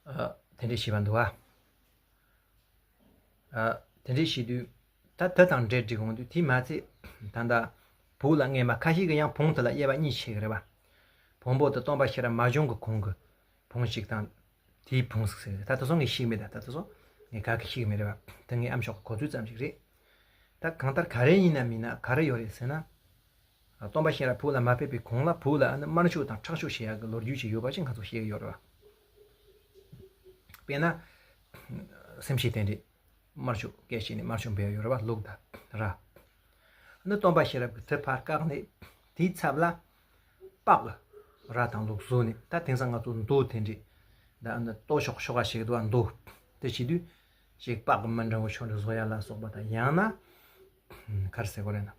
ཨ་དེ་འདྲས་བྱས་པ་འདུག་ཨ། ཨ་དེ་འདྲས་བྱས་དུས་ད་དེ་དང་འབྲེལ་འགྲིག་འོང་དུས་དེས་མ་ཚད་ད་ལྟ་བོད་ལ་སྔས་མ་ཁ་ཤས་ཀྱི་ཡང་བོན་དེ་ལ་དབྱེ་བ་གཉིས་ཕྱེ་གི་རེད་བ། བོན་པོ་དེ་སྟོན་པ་ཤེས་རབ་མ་བྱུང་གི་གོང་གི་བོན་ཞིག་དང་། དེའི་བོན་ཟིག་ཟེར་ད་དེ་ཚོ་ངས་ཤེས་མེད་ད་ད་དེ་ཚོ་ངས་ག་གི་ཤེས་མེད་རེད་བ། དེ་ངའི་ཨ་མཆོག་གི་གོ་ཚོད་ཙམ་ཞིག་རེད། ད་གང་ལྟར་ག་རེ་ཡིན་ན་མིན་ན་ག་རེ་ཡོད་རེད་ཟེར་ན། སྟོན་པ་ཤེས་རབ་བོད་ལ་མ་ཕེབས་པའི་གོང་ལ་བོད་ལ་ཨ་ནི་དམར་ཕྱོགས་དང་ཁྲག་ཕྱོགས་ཞེས་ཡག་གི་ལོ་རྒྱུས་ཅིག་ཡོད་པ་ཞིག་ང་ཚོ་ཤེས་ཀྱི་ཡོད་རེད་བ། དཔེར་ན། སེམས་ཤེས་རྟེན་འབྲེལ། དམར་ཕྱོགས་སྐད་བཤད་ནས་དམར་ཕྱོགས་འབེལ་ཡོད་རེད་བ་ལུག་དང་ར། ཨ་ནི་སྟོན་པ་ཤེས་རབ་ཀྱི་དེ་ཕར་བཀག་ནས་དེའི་ཚབ་ལ་སྤགས་ར་དང་ལུག་བཟོས་ནས་ད་དེང་སང་ང་ཚོ་མདོ་དེ་འདྲས་ད་ཨ་ནི་ལྟོ་ཤོག་ཤོག་ག་ཞིག་འདུག་བ་མདོ་དེ་བྱེད་དུས་ཞིག་སྤགས་ཀྱི་མི་འདྲ་བོ་ཆོ་འདྲ་བཟོ་ཡ་ལ་སོགས་པ་དང་ཡང་ན་ག་རེ་ཟེར་དགོས་རེད་ན།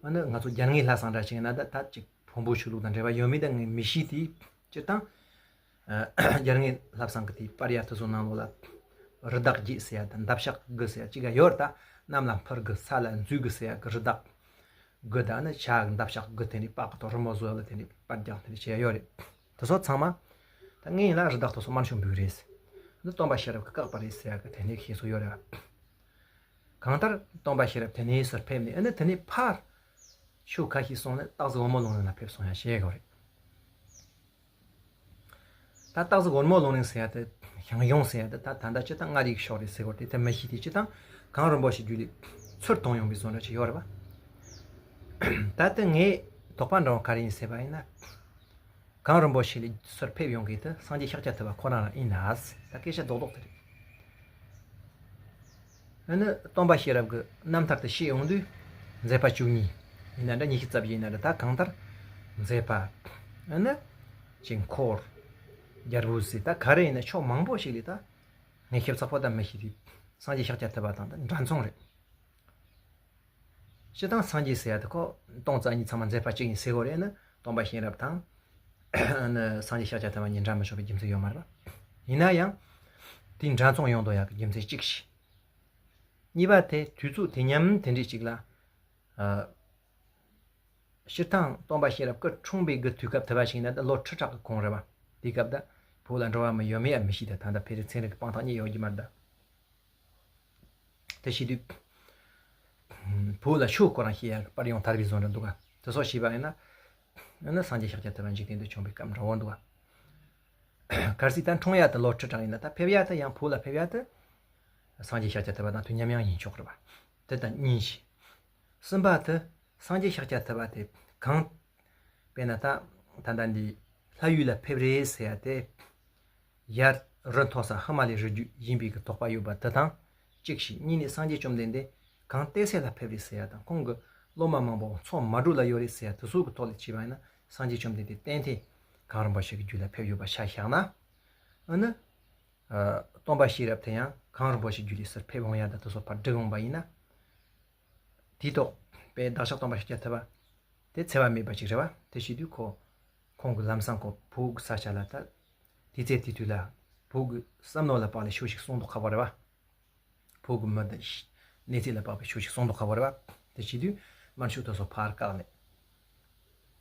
ཨ་ནི་ང་ཚོ་རྒྱལ་ངེས་ལྷ་བསང་འདྲ་ཞིག་ཡིན་ན་ད་ད་ཅིག་བོན་པོའི་ཆོས་ལུགས་དང་འབྲེལ་བ་ཡོད་མེད་ད་ངས་མི་ཤེས་དེ། སྤྱིར་བཏང་། རྒྱལ་ངེས་ལྷ་བསང་གི་དེའི་པར་ཡ་དེ་ཚོ་ནང་ལོགས་ལ། རི་དྭགས་བརྒྱད་ཟེར་ཡ་དང་འདབ་ཆགས་དགུ་ཟེར་ཡ་གཅིག་ག་ཡོད་རེད་ད། གནམ་ལ་འཕུར་དགུ་ས་ལ་འཛུལ་དགུ་ཟེར་ཡ་གི་རི་དྭགས་དགུ་དང་ནི་བྱ་གི་འདབ་ཆགས་དགུ་དེ་འདྲའི་སྤགས་གི་དང་རི་མོ་བཟོ་ཡ་ལ་དེ་འདྲའི་པར་རྒྱག་དེ་འདྲ་བྱེད་ཡ་ཡོད་རེད། དེ་ཚོ་ཚང་མ། ད་ངས་ཡིན་ན་རི་དྭགས་དེ་ཚོ་དམར་ཤོག་འབུལ་རེད། འདི་སྟོན་པ་ཤེས་རབ་ཀྱི་བཀག་པ་རེད་ཟེར་ཡ་གི་དེ་འདྲའི་བཤད་སྲོལ་ཡོད་རེད་བ། གང་ལྟར་སྟོན་པ་ཤེས་རབ་དེ་ནས་སར་ཕེབས་ནས་ཨ་ནི་དེ་ནས་ཕར། ཆུ་ཁ་ཤས་སོང་ནས་སྟག་གཟིག་འོལ་མོ་ལུང་རིང་ལ་ཕེབས་སོང་ཡ་བཤད་དགོས་རེད། ད་སྟག་གཟིག་འོལ་མོ་ལུང་རིང་ཟེར་ཡ་དེ་ཞང་ཞུང་ཟེར་ཡ་དེ་ད་ད་ལྟ་སྤྱིར་བཏང་མངའ་རིས་ཤོག་རེད་ཟེར་དགོས་དེ་དེ་མི་ཤེས་དེ་སྤྱིར་བཏང་གངས་རིན་པོ་ཆེ་རྒྱུད་ལས་ཚུར་དོང་ཡོང་པའི་བཟོ་འདྲ་ཅིག་ཡོད་རེད་པ། ད་དེ་ངས་དོགས་པ་འདྲ་བོ་ག་རེ་ཡིན་ཟེར་བ་ཡིན་ན། གངས་རིན་པོ་ཆེ་ལས་ཚུར་ཕེབས་ཡོང་མཁན་དེ་སངས་རྒྱས་ཤཱཀྱ་ཐུབ་པ་ཁོ་རང་རང་ཡིན་ན། ད་སྐད་ཆ་རྡོག་རྡོག་དེ་རེད། ཨ་ནི་སྟོན་པ་ཤེས་རབ་ཀྱི་རྣམ་ཐར་དེ་བཤད་ཡོང་དུས། མཛད་པ་བཅུ་གཉིས་ཡིན་ན་འདྲ། ཉི་ཤུ་རྩ་བཞི་ཡིན་ན་འདྲ། ད་གང་ལྟར་མཛད་པ། ཨ་ནི་ཅིག་འཁོར། རྒྱལ་པོ་ཟེར། ད་ག་རེ་ཡིན་ན་ཕྱོགས་མང་པོ་ཞིག་ལས་ད་ངས་ཞིབ་ཚགས་པོ་ད་མི་ཤེས་དུས། སངས་རྒྱས་ཤཱཀྱ་ཐུབ་པ་དང་ད་འདྲ་མཚུངས་རེད། སྤྱིར་བཏང་སངས་རྒྱས་ཟེར་ཡ་དེ་ཁོ་སྟོང་རྩ་གཉིས་ཚང་མ་མཛད་པ་གཅིག་ཡིན་ཟེར་དགོས་རེད། ནི་སྟོན་པ་གཤེན་རབ་དང་ནི་སངས་རྒྱས་ཤཱཀྱ་ཐུབ་པ་གཉིས་འདྲ་མི་ཆོག་པའི་རྒྱུ་མཚན་ཡོད་མ་རེད་པ། ཡིན་ན་ཡང་དེའི་འདྲ་མཚུངས་ཡོང་དོ་ཡག་གི་རྒྱུ་མཚན་གཅིག་བཤད། གཉིས་པ་དེ་དུས་ཚོད་དེ་མཉམ་དེ་འདྲའི་གཅིག་ལ། ཨ། སྤྱིར་བཏང་སྟོན་པ་གཤེན་རབ་སྐུ་འཁྲུངས་པའི་གི་དུས་སྐབས་དེ་བ་ཞིག་ཡིན་ན་ད་ལོ་ཁྲི་ཕྲག་གི་གོང་རེད་པ། དེའི་སྐབས་ད་བོད་ལ་འགྲོ་བ་མི་ཡོད་མེད་ཡང་མི་ཤེས། ད་ད་ལྟ་ཕལ་ཆེར་ཚན་རིག་གི་དཔང་རྟགས་རྙེད་ཡོད་ཀྱི་མ་རེད་ད། དེ་བྱེད་དུས། བོད་ལ་ཆོས་སྐོར་རང་བཤད་ཡག་གི་པར་ཡང་དར་བའི་བཟོ་འདྲ་འདུག་ག་དེ་སོགས་བྱས་པ་ཡིན་ན། ཨ་ནི་སངས་རྒྱས་ཤཱཀྱ་ཐུབ་པ་འཇིག་རྟེན་དུ་བྱོན་པའི་སྐབས་འདྲ་བོ་འདུག་ག་གལ་སྲིད་ད་འཁྲུངས་ཡ་དེ་ལོ་ཁྲི་ཕྲག་ཡིན་ན། ད་ཕེབས་ཡ་དེ་ཡང་བོད་ལ་ཕེབས་ཡ་དེ། སངས་རྒྱས་ཤཱཀྱ་ཐུབ་པ་དང་དུས་མཉམ་ཡང་ཡིན་ཆོག་གི་རེད་པ། དེ་ད་གཉིས་བྱས། གསུམ་པ་དེ། སངས་རྒྱས་ཤཱཀྱ་ཐུབ་པ་དེ་གང་། དཔེར་ན་ད། ད་ལྟ་འདི་ལྷ་ཡུལ་ལ་ཕེབས་རེད་ཟེར་ཡ་དེ། ཡར་རི་མཐོ་ས་ཧི་མ་ལའི་རི་རྒྱུད་ཡིན་པའི་གི་དོགས་པ་ཡོད་པ་དེ་དང་གཅིག་བྱས། གཉིས་ནས་སངས་རྒྱས་བཅོམ་ལྡན་འདས་གང་བལྟས་ཚད་ལ་ཕེབས་རེད་ཟེར་ཡ་དང་། ཁོང་གི་སློབ་མ་མང་པོ་མཚོ་མལ་གྲོ་ལ་ཡོད་རེད་ཟེར་ཡ་དེ་ཚོ་གི་ཐོག་ལ་བྱས་པ་ཡིན་ན། སངས་རྒྱས་བཅོམ་ལྡན་འདས་ཏན་ཏན་གངས་རིན་པོ་ཆེ་གི་རྒྱུད་ལ་ཕེབས་ཡོད་པ་ཆ་བཞག་ན། ཨ་ནི། ཨ། སྟོན་པ་ཤེས་རབ་དེ་ཡང་གངས་རིན་པོ་ཆེ་རྒྱུད་ལས་ཟུར་ཕེབས་འོང་ཡ་ད་དེ་ཚོ་ཕར་བསྒྲིགས་འོང་པ་ཡིན་ན། དེའི་ཐོག་པའི་བདག་ཅག་སྟོན་པ་ཤཱཀྱ་ཐུབ་པ་དེ་འཚེ་བ་མེད་པ་ཅིག་རེད་པ། དེ་བྱེད་དུས་ཁོ། ཁོང་གི་ལམ་སང་ཁོ་བོད་ཀྱི་ས་ཆ་ལ་ད། དུས་ཚོད་དེ་དུས་ལ་བོད་ཀྱི་བསམ་མནོ་ལ་དཔག་ལས་ཆོས་ཤིག་གསུང་མདོག་ཁ་པོ་རེད་པ། བོད་ཀྱི་མི་དང་གནས་ཚུལ་ལ་དཔག་པའི་ཆོས་ཤིག་གསུང་མདོག་ཁ་པོ་རེད་པ། དེ་བྱེད་དུས་དམར་ཤོག་དེ་ཚོ་ཕར་བཀག་ནས།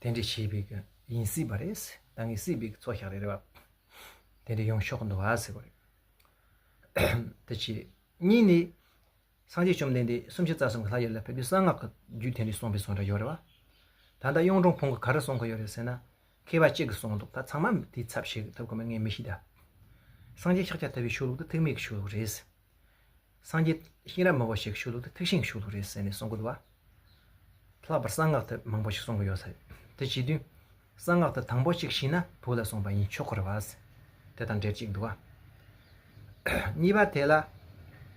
དེ་འདྲ་བྱས་པའི་གི་ཡིན་སྲིད་པ་རེད། ད་ངས་སྲིད་པའི་གི་ཚོད་བཞག་རེད་རེད་པ། དེ་འདྲ་ཡོང་ཆོག་གི་འདུག་པ་ཟེར་བ་རེད། དེ་བྱས། གཉིས་ནས། སངས་རྒྱས་བཅོམ་ལྡན་འདས་སུམ་ཅུ་རྩ་གསུམ་གྱི་ལྷ་ཡུལ་ལ་ཕེབས་དུས་གསང་སྔགས་ཀྱི་རྒྱུད་དེ་འདྲའི་གསུངས་པའི་བཟོ་འདྲ་ཡོད་རེད་པ། ད་ལྟ་གཡུང་དྲུང་བོན་གྱིས་ག་རེ་གསུང་གི་ཡོད་རེད་ཟེར་ན། མཁས་པ་གཅིག་གིས་གསུངས་འདུག་ད་ཚང་མ་དེའི་ཚབ་བྱེད་ཐུབ་ཀྱི་མེད། ངས་མི་ཤེས་ད། སངས་རྒྱས་ཤཱཀྱ་ཐུབ་པའི་ཆོས་ལུགས་དེ་ཐུགས་མེད་ཀྱི་ཆོས་ལུགས་རེད། སངས་རྒྱས་གཤེན་རབ་མི་བོ་ཆེ་གི་ཆོས་ལུགས་དེ་ཐུགས་ཆེན་གྱི་ཆོས་ལུགས་རེད་ཟེར་ནས་གསུང་གི་འདུག་པ། ལྷག་པར་གསང་སྔགས་དེ་མང་པོ་ཞིག་གསུང་གི་ཡོད་ས་རེད། དེ་བྱེད་དུས། གསང་སྔགས་དེ་དང་པོ་གཅིག་ཤེས་ན་བོད་ལ་སོང་པ་ཡིན་ཆོག་གི་རེད་པ། དེ་དང་འབྲེལ་གཅིག་འདུག་པ། གཉིས་པ་དེ་ལ།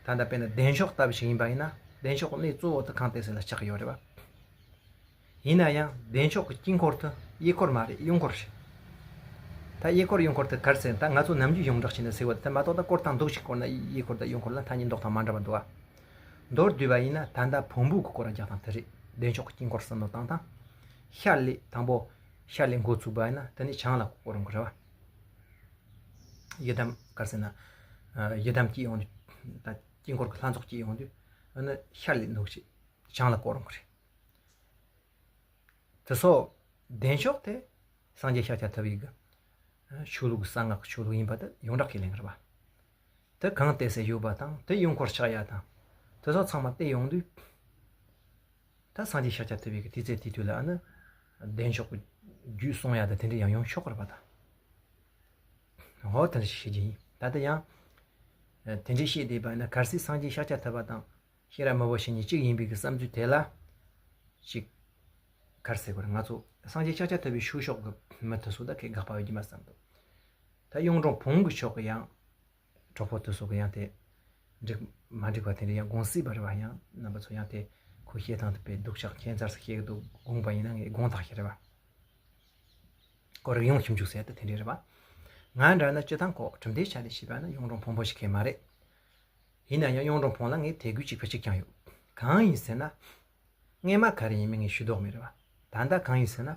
ད་ལྟ་དཔེར་ན་བདེ་མཆོག་ལྟ་བུ་ཞིག་ཡིན་པ་ཡིན་ན། བདེ་མཆོག་གི་གནས་གཙོ་བོ་དེ་གངས་ཏི་སེ་ལ་ཆགས་ཀྱི་ཡོད་རེད་པ། ཡིན་ན་ཡང་བདེ་མཆོག་གི་དཀྱིལ་འཁོར་དེ་གཡས་སྐོར་མ་རེད། གཡོན་སྐོར་རེད། ད་གཡས་སྐོར་གཡོན་སྐོར་དེ་ག་རེ་ཟེར་ན། ད་ང་ཚོ་ནམ་རྒྱུན་ཡོངས་གྲགས་བྱས་ན་ཟེར་བ་དེ་མ་གཏོགས། ད་སྐོར་སྟངས་འདུག་ཅིག་སྐོར་ན་གཡས་སྐོར་དང་གཡོན་སྐོར་ལ་ཐ་སྙད་འདོགས་སྟངས་མ་འདྲ་བ་འདུག་པ། མདོར་བསྡུས་པ་ཡིན་ན་ད་ལྟ་བོན་པོ་གི་སྐོར་ར་རྒྱག་སྟངས་དེ་རེད། བདེ་མཆོག་གི་དཀྱིལ་འཁོར་གསུམ་ལ་བཏང་སྟངས། ཤར་ལས་དང་པོ། ཤར་ལས་འགོ་ཚུགས་པ་ཡིན་ན་དེ་ནས་བྱང་ལ་སྐོར་འོང་གི་རེད་པ། ཡི་དམ་ག་རེ་ཟེར་ན། ཡི་དམ་སྐྱེ་ཡོང་དུས། ད་དཀྱིལ་འཁོར་གྱི་ལྷ་ཚོགས་སྐྱེ་ཡོང་དུས། ཨ་ནི་ཤར་ལས་འདུག་ཅིག་བྱང་ལ་སྐོར་འོང་གི་རེད། དེ་སོགས་བདེ་མཆོག་དེ་སངས་རྒྱས་ཤཱཀྱ་ཐུབ་པའི་གི་ཆོས་ལུགས་ཀྱི་གསང་སྔགས་ཀྱི་ཆོས་ལུགས་ཡིན་པ་དེ་ཡོངས་གྲགས་ཀྱི་གླེང་རེད་པ། དེ་གངས་ཏི་སེ་ཡོད་པ་དང་དེ་གཡོན་སྐོར་ཆགས་ཡ་དང་། དེ་སོགས་ཚང་མ་བལྟས་ཡོང་དུས། ད་སངས་རྒྱས་ཤཱཀྱ་ཐུབ་པའི་གི་དུས་ཚོད་དེ་དུས་ལ་ཨ་ནི་བདེ་མཆོག་གི་རྒྱུད་གསུང་ཡ་དང་དེ་འདྲ་ཡང་ཡོང་ཆོག་གི་རེད་པ་ད། འོ་དེ་འདྲ་ཞིག་བཤད་རྒྱུ་ཡིན། ད་ལྟ་ཡང་དེ་འདྲ་བཤད་བསྡད་པ་ཡིན་ན། གལ་སྲིད་སངས་རྒྱས་ཤཱཀྱ་ཐུབ་པ་དང་གཤེན་རབ་མི་བོ་ཆེ་གཉིས་གཅིག་ཡིན་པའི་གི་བསམ་ཚུལ་དེ་ལ་ཅིག་ག་རེ་ཟེར་དགོས་རེད། ང་ཚོ་སངས་རྒྱས་ཤཱཀྱ་ཐུབ་པའི་ཆོས་ཕྱོགས་ཀྱི་མི་དེ་ཚོ་ད་ཁོས་དགག་པ་ཡོད་རྒྱུ་མ་བསམ་འདུག་ད་གཡུང་དྲུང་བོན་གྱི་ཕྱོགས་ཀྱི་ཡང་གྲོགས་པོ་དེ་ཚོ་གི་ཡང་དེ་འགྲིག་མ་འགྲིག་པ་དེ་འདྲ་ཡང་དགོངས་སྲིད་པ་རེད་པ། ཡང་རྣམ་པ་ཚོ་ཡང་དེ་ཁོས་བཤད་སྟངས་དེ་དཔེ་སྡུག་ཅག་ཁྱད་མཚར་ས་བཤད་ཀྱི་འདུག་དགོངས་པ་ཡིན་ན། ངས་དགོངས་དག་ཞིག་རེད་པ། ཁོ་རིག་གཡེང་ཞིབ་འཇུག་ཟེར་དེ་དེ་འདྲ་རེད་པ། ང་འདྲ་ན་སྤྱིར་བཏང་ཁོ་གྲུབ་མཐའི་ཆ་ནས་བཤད་པ་ན་གཡུང་དྲུང་བོན་པོ་ཞིག་གི་མ་རེད། ཡིན་ན་ཡང་གཡུང་དྲུང་བོན་ལ་ངས་དད་གུས་གཅིག་པ་གཅིག་རྐྱང་ཡོད། གང་ཡིན་ཟེར་ན། སྔས་མ་ག་རེ་ཡིན་མིན་ངས་ཞུ་མདོག་མེད་རེད་པ། ད་ལྟ་གང་ཡིན་ཟེར་ན།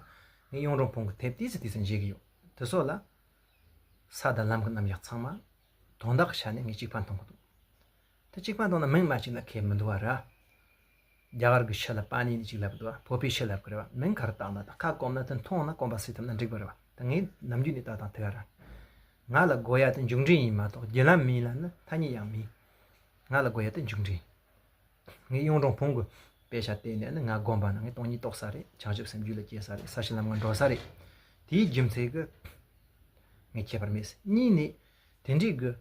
ངས་གཡུང་དྲུང་བོན་གྱི་དེབ་ཏོག་ཙམ་ཏོག་ཙམ་མཇལ་གྱི་ཡོད། དེ་སོགས་ལ། ས་དང་ལམ་གྱི་རྣམ་གཞག་ཚང་མ་དོན་དག་གི་ཆ་ནས་ངས་གཅིག་པ་མཐོང་གི་འདུག་ད་གཅིག་པ་མཐོང་ན་མིང་མ་གཅིག་ན་ཁེལ་མི་འདུག་པ་ར། རྒྱ་གར་གྱི་ཆུ་ལ་པཱ་ཎི་ནི་གཅིག་ལབ་འདུག་པ། བོད་པའི་ཆུ་ལབ་ཀྱི་རེད་པ། མིང་ག་རེ་བཏགས་ན་དང་ཁ་སྐོམ་ན་དེ་འཐུང་ན་སྐོམ་པ་སེལ་ཐུབ་ན་འགྲིག་པ་རེད་པ། ད་ངས་ནམ་རྒྱུན་ནས་ལྟ་སྟངས་དེ་ག་རེད། ང་ལ་དགོས་ཡ་དེ་མཇུག་འབྲས་ཡིན་མ་གཏོགས་རྒྱུ་ལམ་མིན་ལ་ནི་ཐ་སྙད་ཡང་མིན། ང་ལ་དགོས་ཡ་དེ་མཇུག་འབྲས། ངས་གཡུང་དྲུང་བོན་གྱི་དཔེ་ཆ་བལྟས་ནས་ནི་ང་སྒོམ་པ་ན་ངས་སྟོང་ཉིད་རྟོགས་ས་རེད། བྱང་ཆུབ་སེམས་རྒྱུད་ལ་སྐྱེས་ས་རེད། ས་གཞི་ལམ་ལྔ་འགྲོ་ས་རེད། དེའི་རྒྱུ་མཚན་གྱིས་ངས་ཁྱད་པར་མེད་ཟེར། གཉིས་ནས་དེ་འདྲའི་གི་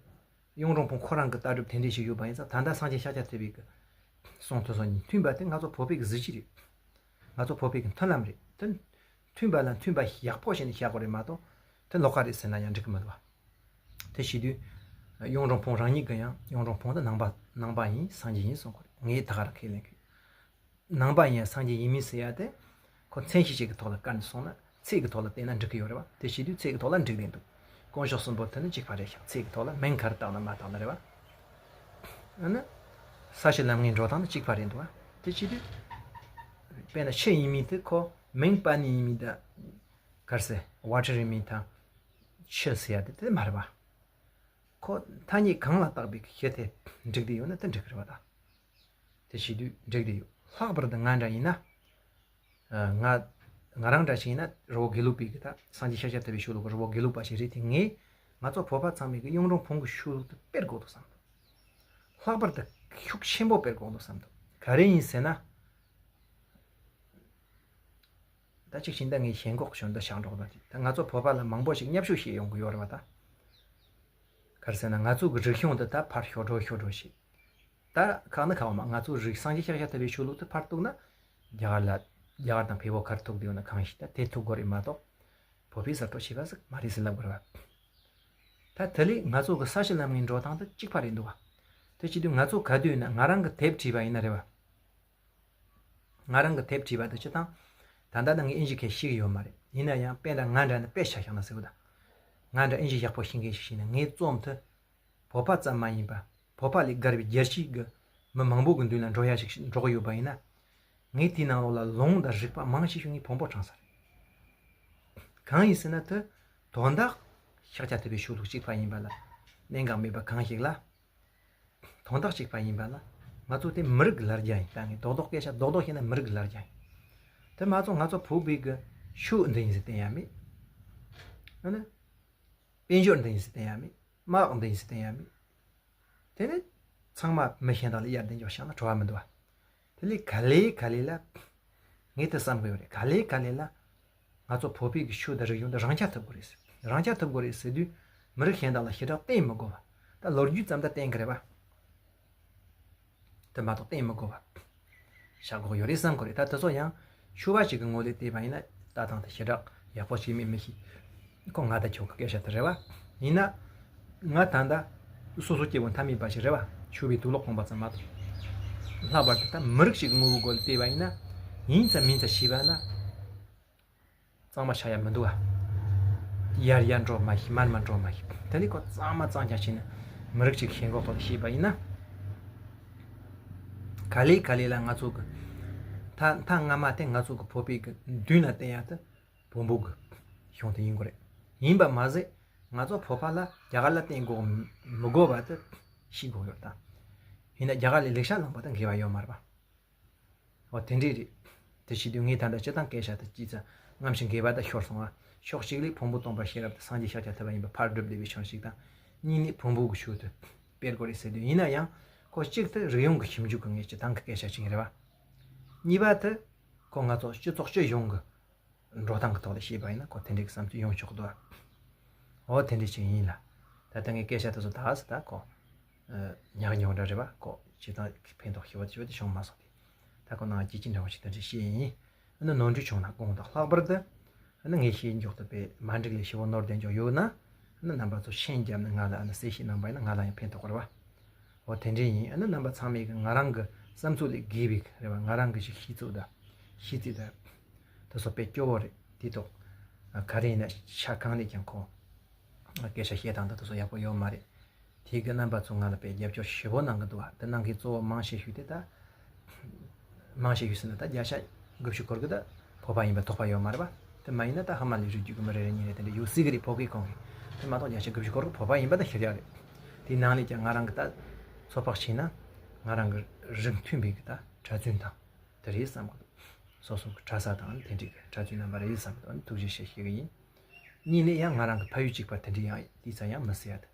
གཡུང་དྲུང་བོན་ཁོ་རང་གི་ལྟ་གྲུབ་དེ་འདྲའི་ཞིག་ཡོད་པ་ཡིན་ཙང་། ད་ལྟ་སངས་རྒྱས་ཤཱཀྱ་ཐུབ་པའི་གི་གསུང་དེ་ཚོ་གཉིས་མཐུན་པ་དེ་ང་ཚོ་བོད་པའི་གི་གཟི་བརྗིད་རེད། ང་ཚོ་བོད་པའི་གི་མཐུན་ལམ་རེད། དེ་མཐུན་པ་ལ་མཐུན་པ་ཡག་པོ་བྱས་ནས་བཞག་དགོས་རེད་མ་གཏོགས། དེ་ལོགས་ཀ་རེད་ཟེར་ན་ཡང་འགྲིག་གི་མི་འདུག་པ། དེ་བྱེད་དུས། གཡུང་དྲུང་བོན་རང་ཉིད་ཀྱི་ཡང་། གཡུང་དྲུང་བོན་དེ་ནང་པ་ ནང་པ་ཡིན་སངས་རྒྱས་ཡིན་གསུང་གི་རེད། ངས་ད་ག་རང་ཁས་ལེན་གི་ཡོད། ནང་པ་ཡིན་ཡང་སངས་རྒྱས་ཡིན་མིན་ཟེར་ཡ་དེ། ཁོ་མཚན་གཞི་ཞིག་གི་ཐོག་ལ་བཀར་ནས་སོང་ན་ཚིག་གི་ཐོག་ལ་བལྟས་ན་འགྲིག་གི་ཡོད་རེད་བ། དེ་བྱེད་དུས་ཚིག་གི་ཐོག་ལ་འགྲིག་བསྡད་འདུག་དཀོན་མཆོག་གསུམ་པོ་དེ་ནི་གཅིག་པ་རེད་ཤག་ཚིག་གི་ཐོག་ལ་མིང་ག་རེ་བཏགས་ན་མ་བཏགས་ན་རེད་བ། ཨ་ནི། ས་གཞི་ལམ་ལྔའི་འགྲོ་སྟངས་ནི་གཅིག་པ་རེད་འདུག་བ། དེ་བྱེད་དུས། དཔེར་ན་ཆུ་ཡིན་མིན་དེ་ཁོ་མིང་པ་ནི་ཡིན་མིན་དང་། ག་རེ་ཟེར་ཝ་ཊར་ཡིན་མིན་དང་། ཆུ་ཟེར་ཡ་དེ་དེ་མ་རེད་བ། ཁོ་ཐ་སྙད་གང་ལ་བཏགས་པའི་གཞི་དེ་འགྲིག་བསྡད་ཡོད་ན་དེ་འགྲིག་གི་རེད་བ་ད། དེ་བྱེད་དུས་འགྲིག་བསྡད་ཡོད། ལྷག་པར་དུ་ང་འདྲ་ཡིན་ན། ཨ། ང་། ང་རང་འདྲ་ཞིག་ཡིན་ན་རི་བོ་དགེ་ལུགས་པའི་གི་ད་སངས་རྒྱས་ཤཱཀྱ་ཐུབ་པའི་ཆོས་ལུགས་ཀྱི་རི་བོ་དགེ་ལུགས་པ་ཞིག་རེད་དེ། ངས་ང་ཚོ་བོད་པ་ཚང་མས་གི་གཡུང་དྲུང་བོན་གྱི་ཆོས་ལུགས་དེ་སྤེལ་དགོས་འདུག་བསམ་འདུག་ལྷག་པར་དུ་ཤུགས་ཆེན་པོ་སྤེལ་དགོས་འདུག་བསམ་འདུག་ག་རེ་ཡིན་ཟེར་ན། ད་གཅིག་བྱས་ན་ངས་ཞེན་ཁོག་བྱུང་འདི་ཤག་འགྲོ་གི་ད། ད་ང་ཚོ་བོད་པ་ལ་མང་པོ་ཞིག་བརྙས་བཅོས་བྱེད་ཡོང་གི་ཡོད་རེད་བ་ད། ག་རེ་ཟེར་ན་ང་ཚོ་གི་རིག་གཞུང་འདི་ད་ཕར་ཤོར་འགྲོ་ཤོར་འགྲོ་བྱེད། ད་ཁག་ནི་ཁག་པ་མ། ང་ཚོ་རིག་སངས་རྒྱས་ཤཱཀྱ་ཐུབ་པའི་ཆོས་ལུགས་དེ་ཕར་གཏུགས་ན། རྒྱ་གར་ལ། རྒྱ་གར་དང་བལ་པོ་གར་ཐུག་དེ་ཡོད་ན་གང་ཞིག་ད་དེ་ཐུག་དགོས་རེད་མ་གཏོགས། བོད་པའི་ས་ཐོག་བྱས་པ་ཟིག་མ་རེད་ཟེར་ལབ་དགོས་རེད་བ། ད་དེ་ལས་ང་ཚོ་གི་ས་གཞི་ལམ་ལྔའི་འགྲོ་སྟངས་དེ་གཅིག་པ་རེད་འདུག་བ། དེ་བྱེད་དུས་ང་ཚོ་ག་དུས་ཡིན་ན་ང་རང་གི་དེབ་བྲིས་པ་ཡིན་ན་རེད་བ། ང་རང་གི་དེབ་བྲིས་པ་དེ་སྤྱིར་བཏང་། ད་ལྟ་ད་ངས་ཨིན་ཇི་སྐད་ཤེས་ཀྱི་ཡོད་མ་རེད། ཡིན་ན་ཡང་དཔེ་ད་ང་འདྲ་ནི་དཔེ་ཆ་བཞག་ན་ཟེར་བ་ད། ང་འདྲ་ཨིན་ཇི་ཡག་པོ་ཤེས་མཁན་ཞིག་ཤེས་ན་ངའི་རྩོམ་དེ། བོད་པ་ཙམ་མ་ཡིན་པ། བོད་པ་ལས་བརྒལ་བའི་རྒྱལ་སྤྱིའི་གི་མི་མང་པོ་གི་མདུན་ལ་འགྲོ་ཡ་ཞིག་འགྲོ་གི་ཡོད་པ་ཡིན་ན། ངས་དེའི་ནང་ལོགས་ལ་ལུང་དང་རིགས་པ་མང་ཆེ་ཤོས་ངས་ཕུང་པོ་དྲངས་ས་རེད། གང་ཡིན་ཟེར་ན་དེ་དོན་དག་ཤཱཀྱ་ཐུབ་པའི་ཆོས་ལུགས་གཅིག་པ་ཡིན་པ་ལ་གནད་འགག་མེད་པ་གང་ཞིག་ལ། དོན་དག་གཅིག་པ་ཡིན་པ་ལ། ང་ཚོ་དེ་མི་རིགས་ཀྱི་ལ་རྒྱ་ཡིན། ད་ངས་རྡོག་རྡོག་སྐད་ཆ་རྡོག་རྡོག་བཤད་ན་མི་རིགས་ཀྱི་ལ་རྒྱ་ཡིན། དེ་མ་གཏོགས་ང་ཚོ་བོད་པའི་གི་ཆོས་འདི་ཡིན་ཟེར་བསྟན་ཡ་མེད། ཨ་ནི། དཔལ་འབྱོར་འདི་ཡིན་ཟེར་བསྟན་ཡ་མེད། དམག་འདི་ཡིན་ཟེར་བསྟན་ཡ་མེད། དེ་ནི་ཚང་མ་མི་གཞན་དག་ལ་གཡར་དེ་འཇོག་བཞག་ན་བྲོ་བ་མི་འདུག་བ། དེ་ལས་ག་ལེ་ག་ལེ་ལ། ངས་དེ་བསམ་གི་ཡོད་རེད། ག་ལེ་ག་ལེ་ལ། ང་ཚོ་བོད་པའི་གི་ཆོས་དང་རིག་གཞུང་དེ་རང་རྐྱ་ཐུབ་དགོས་རེད་ཟེར། རང་རྐྱ་ཐུབ་དགོས་རེད་ཟེར་དུས། མི་རིགས་གཞན་དག་ལ་ཞེ་དྲག་བརྟེན་མི་དགོས་པ། ད་ལོ་རྒྱུས་ཙམ་ད་བརྟེན་གི་རེད་པ། དེ་མ་གཏོགས་བརྟེན་མི་དགོས་པ། བྱ་དགོས་ཡོད་རེད་བསམ་གི་རེད། ད་དེ་ཚོ་ཡང་ཆོས་པ་ཞིག་གི་ངོས་ལས་བལྟས་པ་ཡིན་ན་ལྟ་སྟངས་དེ་ཞེ་དྲག་ཡག་པོ་ཞིག་མེད་མི་ཤེས། ཁོ་ང་དང་ཁྱོད་ཀྱི་སྐད་ཆ་དེ་རེད་བ། ཡིན་ན། ང་ད་ལྟ་སོ་སོ་སྐྱེ་བོ་མཐའ་མེད་པ་ཞིག་རེད་བ། ཆོས་པའི་དུག་ལོག་སྤོང་བ་ཙམ་མ་གཏོགས། ལྷག་པར་དུ་ད་མི་རིགས་ཤིག་གི་ངོ་བོའི་སྒོ་ལ་བལྟས་པ་ཡིན་ན། ཡིན་ཙམ་མིན་ཙམ་ཤེས་པ་ན། གཙང་མ་ཆགས་ཡ་མི་འདུག་བ། ཡར་ཡར་འགྲོ་མ་ཤེས། མར་མར་འགྲོ་མ་ཤེས། དེ་ནི་ཁོ་གཙང་མ་གཙང་རྐྱང་བྱས་ནས་མི་རིགས་ཤིག་ཞེན་ཁོག་ཐོག་ལ་ཤེས་པ་ཡིན་ན། ག་ལེ་ག་ལེ་ལ་ང་ཚོ་གི། མཐའ་མཐའ་སྔ་མ་དེ་ང་ཚོ་གི་བོད་པའི་གི་མདུན་ལ་བསྟན་ཡ་དེ། བོན་པོ་གི་གཞུང་དེ་ཡིན་དགོས་རེད། ཡིན་པ་མ་ཟད། ང་ཚོ་བོད་པ་ལ་རྒྱ་གར་ལ་བརྟེན་དགོས་མི་དགོས་པ་དེ་ཤེས་དགོས་ཡོད་ད། ཡིན་ན་རྒྱ་གར་ལས་ལེགས་ཆ་བླངས་པ་དེ་འགལ་བ་ཡོད་མ་རེད་པ། འོ་དེ་འདྲས་རེད། དེ་བྱེད་དུས་ངས་ད་ལྟ་སྤྱིར་བཏང་སྐད་ཆ་དེ་ཅི་ཙམ་སྔ་མ་ཞིག་འགལ་བ་དེ་ཤོར་སོང་ང་། ཕྱོགས་གཅིག་ལས་ཕུང་པོ་སྟོང་པ་ཤེས་རབ་དེ་སངས་རྒྱས་ཤཱཀྱ་ཐུབ་པ་ཡིན་པ་ཕར་སྒྲུབ་བསྡད་པའི་ཕྱོགས་ཤིག་དང་། གཉིས་ནས་བོན་པོ་གི་ཆོས་དེ་སྤེལ་དགོས་རེད་ཟེར་དུས། ཡིན་ན་ཡང་ཁོ་གཅིག་དེ་རིག་གཞུང་གི་ཞིབ་འཇུག་གི་ངས་སྤྱིར་བཏང་གི་སྐད་ཆ་ཅིག་རེད་བ། གཉིས་པ་དེ། ཁོ་ང་ཚོ་སྤྱི་ཚོགས་སྤྱི་གཞུང་གི་འགྲོ་སྟངས་ཀྱི་ཐོག་ལ་བཤད་པ་ཡིན་ན་ཁོ་དེ་འདྲའི་བསམ་ཚུལ་ཡོང་ཆོག་གི་འདུག་ཨ། འོ་དེ་འདྲ་ཞིག་ཡིན་ལ། ད་ལྟ་ངས་སྐད་ཆ་དེ་ཚོ་ད་ག་ས་ད་ཁོ། ཨ། ཉག་ཉོག་འདྲ་རེད་བ། ཁོ་ཇི་ལྟར་ཕན་ཐོགས་ཞེ་པོ་ཞེ་པོ་དེ་བྱུང་མ་སོང་སྟེ། ད་ཁོ་ནང་སྐྱིད་ཀྱི་འདྲ་བ་ཞིག་དེ་འདྲ་བཤད་ཡིན། ཨ་ནི་ནོར་འཁྲུལ་བྱུང་ན་དགོངས་དག་ལྷག་པར་དུ། ཨ་ནི་ངས་བཤད་མགྱོགས་དུ་པས་མ་འགྲིག་ལས་ཞེ་པོ་ནོར་བསྡད་འཇོག་ཡོད་ན། ཨ་ནི་རྣམ་པ་ཚོ་མཆན་བརྒྱབ་ནས་ང་ལ་ཨ་ནི་གསལ་བཤད་གནང་པ་ཡིན་ན་ང་ལ་ཡང་ཕན་ཐོགས་རེད་བ། འོ་དེ་འདྲ་ཡིན། ཨ་ནི་རྣམ་པ་ཚང་མས་གི་ང་རང་གི་བསམ་ཚུལ་ལས་བརྒལ་བའི་རེད་བ། ང་རང་གི་ཞིག་ཤེས་ཚུལ་དང་། ཤེས་ཚུལ་དང་། དེ་ཚོ་དཔེ་སྐྱོ་བོ་རེད། དེ་ཐོག་ག་རེ་ཡིན་ན་ཆ་གང་ནས་ཀྱང་ཁོ་སྐད་ཆ་བཤད་སྟངས་དང་དེ་ཚོ་ཡག་པོ་ཡོད་མ་རེད། དེ་གི་རྣམ་པ་ཚོ་ང་ལ་དཔེ་རྒྱབ་སྐྱོར་ཞེ་པོ་གནང་གི་འདུག་བ། དེ་གནང་མཁན་གཙོ་བོ་མང་ཆེ་ཤོས་དེ་ད། མང་ཆེ་ཤོས་ཟེར་ན་ད་བརྒྱ་ཆ་དགུ་བཅུ་སྐོར་གི་ད་བོད་པ་ཡིན་པ་དོགས་པ་ཡོད་མ་རེད་པ། དེ་མ་ཡིན་ན་ད་ཧ་མ་ལས་རིགས་རྒྱུད་ཀྱི་མི་རེ་རེ་གཉིས་རེ་དེ་འདྲ་ཡོད་སྲིད་གི་རེད། ཕོ་གི་གོང་གི། དེ་མ་གཏོགས་བརྒྱ་ཆ་དགུ་བཅུ་སྐོར་གི་བོད་པ་ཡིན་པ་ད་ཤེས་རྒྱ་རེད། དེའི་ནང་ནས་ཀྱང་ང་རང་གི་ད་ཚོད་དཔག་བྱས་ན། ང་རང་གི་རིགས་མཐུན་པའི་གི་ད་གྲྭ་བཙུན་དང་། དེ་རེད་བསམ་གི་འདུག་སོ་སོ་གི་གྲྭ་ས་དང་དེ་འདྲའི་གི་གྲྭ་བཙུན་རྣམ་པ་རེད་བསམ་གི་འདུག་ཨ་ནི་ཐུགས་རྗེ་ཆེ་ཞུ་གི་ཡིན། གཉིས་ནས་ཡང་ང་རང་གི་ཕ་ཡུལ་གཅིག་པ་དེ་འདྲའི་ཡང་དེ་ཙམ་ཡང་མི་སྲིད་ཡ་དེ།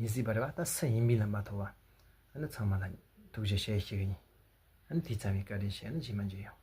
ཡིན་སྲིད་པ་རེད་བ། ད་སུ་ཡིན་མིན་ལ་མ་ཐོགས་པ། ཨ་ནི་ཚང་མ་ལ་ཐུགས་རྗེ་ཆེ་ཞུ་གི་ཡིན། ཨ་ནི་དེ་ཙམ་གྱིས་བཀའ་དྲིན་ཆེ། ཨ་ནི་རྗེས་མ་མཇལ་ཡོང་།